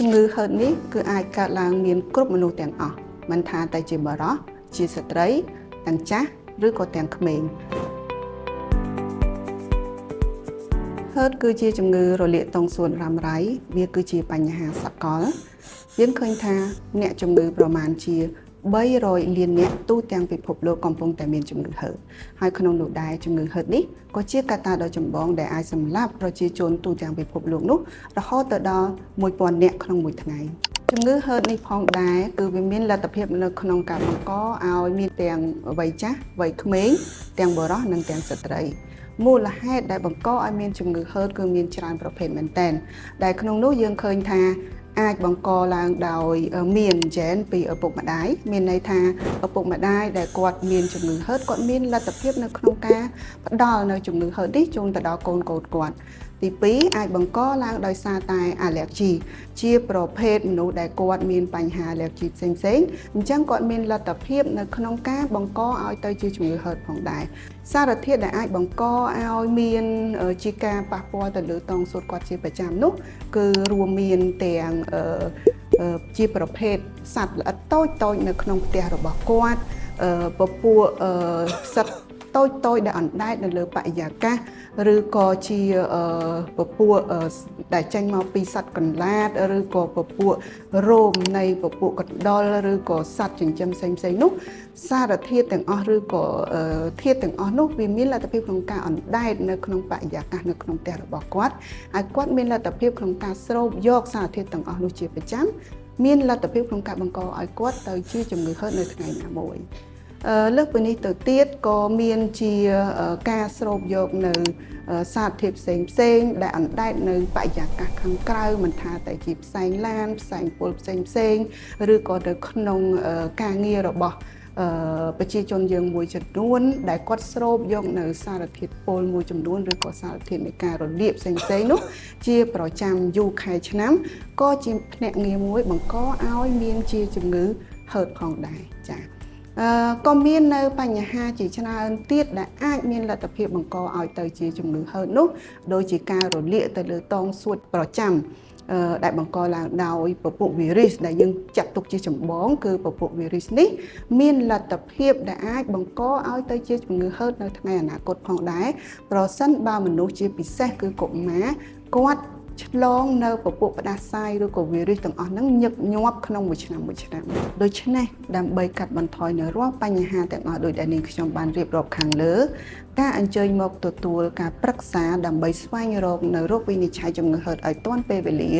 ជំងឺហឺតនេះគឺអាចកើតឡើងមានគ្រប់មនុស្សទាំងអស់មិនថាតែជាបុរសជាស្ត្រីទាំងចាស់ឬក៏ទាំងក្មេងហឺតគឺជាជំងឺរលាកតង់សួនរ៉ាំរ៉ៃវាគឺជាបញ្ហាសកលយើងឃើញថាអ្នកជំងឺប្រមាណជា300លានអ្នកទូទាំងពិភពលោកកំពុងតែមានជំងឺហឺតហើយក្នុងនោះដែរជំងឺហឺតនេះក៏ជាកត្តាដ៏ចម្បងដែលអាចសម្លាប់ប្រជាជនទូទាំងពិភពលោកនោះរហូតទៅដល់1000នាក់ក្នុងមួយថ្ងៃជំងឺហឺតនេះផងដែរគឺវាមានលទ្ធភាពនៅក្នុងការបង្កឲ្យមានទាំងវ័យចាស់វ័យក្មេងទាំងបុរសនិងទាំងស្ត្រីមូលហេតុដែលបង្កឲ្យមានជំងឺហឺតគឺមានច្រើនប្រភេទមែនទែនដែលក្នុងនោះយើងឃើញថាអាចបង្កឡើងដោយមានហ្សែនពីឪពុកម្ដាយមានន័យថាឪពុកម្ដាយដែលគាត់មានជំងឺហឺតគាត់មានលទ្ធភាពនៅក្នុងការផ្ដល់នៅជំងឺហឺតនេះជូនទៅដល់កូនៗគាត់ទី2អាចបង្កឡើងដោយសារតែអាឡែហ្ស៊ីជាប្រភេទមនុស្សដែលគាត់មានបញ្ហាអាឡែហ្ស៊ីផ្សេងៗអញ្ចឹងគាត់មានលទ្ធភាពនៅក្នុងការបង្កឲ្យទៅជាជំងឺហឺតផងដែរសារធាតុដែលអាចបង្កឲ្យមានជាការប៉ះពាល់ទៅលើតងសួតគាត់ជាប្រចាំនោះគឺរួមមានទាំងជាប្រភេទសត្វល្អិតតូចៗនៅក្នុងផ្ទះរបស់គាត់ពពួកផ្សិតតូចៗដែលអណ្ដែតនៅលើបរិយាកាសឬក៏ជាពពួកដែលចេញមកពីសត្វកន្លាតឬក៏ពពួករោមនៃពពួកកណ្ដុរឬក៏សត្វចិញ្ចឹមផ្សេងៗនោះសារធាតុទាំងអស់ឬក៏ធាតុទាំងអស់នោះវាមានលទ្ធភាពក្នុងការអណ្ដែតនៅក្នុងបរិយាកាសនៅក្នុងផ្ទះរបស់គាត់ហើយគាត់មានលទ្ធភាពក្នុងការស្រូបយកសារធាតុទាំងអស់នោះជាប្រចាំមានលទ្ធភាពក្នុងការបង្កឲ្យគាត់ទៅជាជំងឺហឺតនៅថ្ងៃណាមួយលើសពីនេះទៅទៀតក៏មានជាការស្រូបយកនៅសារធាតុផ្សេងៗដែលអណ្ដែតនៅបរិយាកាសខាងក្រៅមិនថាតែជាផ្សែងឡានផ្សែងពុលផ្សេងៗឬក៏នៅក្នុងការងាររបស់ប្រជាជនយើងមួយចំនួនដែលគាត់ស្រូបយកនៅសារធាតុពុលមួយចំនួនឬក៏សារធាតុនៃការរលាកផ្សេងៗនោះជាប្រចាំយូរខែឆ្នាំក៏ជាភ្នាក់ងារមួយបង្កឲ្យមានជាជំងឺហឺតផងដែរចា៎ក៏មាននៅបញ្ហាជាច្រើនទៀតដែលអាចមានលទ្ធភាពបង្កឲ្យទៅជាជំងឺហឺតនោះដូចជាការរលាកទៅលើតងសួតប្រចាំដែលបង្កឡើងដោយពពួកវីរុសដែលយើងចាត់ទុកជាចម្បងគឺពពួកវីរុសនេះមានលទ្ធភាពដែលអាចបង្កឲ្យទៅជាជំងឺហឺតនៅថ្ងៃអនាគតផងដែរប្រសិនបើមនុស្សជាពិសេសគឺកុមារគាត់ឆ្លងនៅពពួកផ្ដាសាយឬក៏វីរុសទាំងអស់ហ្នឹងញឹកញាប់ក្នុងមួយឆ្នាំមួយឆ្នាំដូច្នេះដើម្បីកាត់បន្ថយនៅរាល់បញ្ហាទាំងអស់ដោយដែលនាងខ្ញុំបានរៀបរាប់ខាងលើការអញ្ជើញមកទទួលការប្រឹក្សាដើម្បីស្វែងរកនៅរោគវិនិច្ឆ័យជំងឺហឺតឲ្យទាន់ពេលវេលា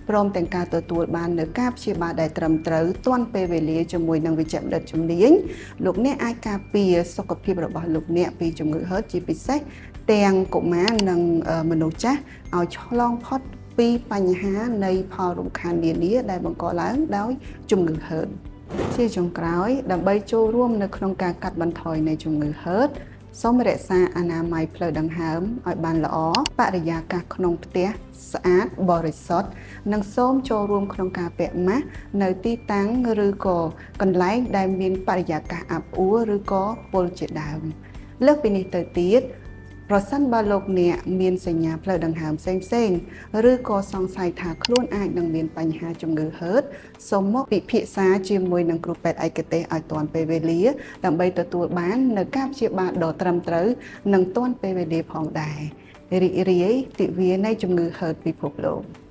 ព្រមទាំងការទទួលបាននៅការព្យាបាលដែលត្រឹមត្រូវទាន់ពេលវេលាជាមួយនឹងវេជ្ជបណ្ឌិតជំនាញលោកអ្នកអាចការពារសុខភាពរបស់លោកអ្នកពីជំងឺហឺតជាពិសេសទាំងកុមារនិងមនុស្សចាស់ឲ្យឆ្លងផុតពីបញ្ហានៃផលរំខាននានាដែលបង្កឡើងដោយជំងឺហឺតជាចុងក្រោយដើម្បីចូលរួមនៅក្នុងការកាត់បន្ថយនៃជំងឺហឺតសូមរក្សាអនាម័យផ្លូវដង្ហើមឲ្យបានល្អបរិយាកាសក្នុងផ្ទះស្អាតបរិសុទ្ធនិងសូមចូលរួមក្នុងការពាក់ម៉ាស់នៅទីតាំងឬក៏កន្លែងដែលមានបរិយាកាសអាប់អួរឬក៏ពុលជាដើមលើសពីនេះទៅទៀតប្រសិនបើលោកអ្នកមានសញ្ញាផ្លូវដង្ហើមផ្សេងៗឬក៏សង្ស័យថាខ្លួនអាចនឹងមានបញ្ហាជំងឺហឺតសូមមកពិភាក្សាជាមួយនឹងគ្រូពេទ្យឯកទេសឲ្យទាន់ពេលវេលាដើម្បីទទួលបាននៅការព្យាបាលដ៏ត្រឹមត្រូវនិងទាន់ពេលវេលាផងដែររីករាយទិវានៃជំងឺហឺតពិភពលោក។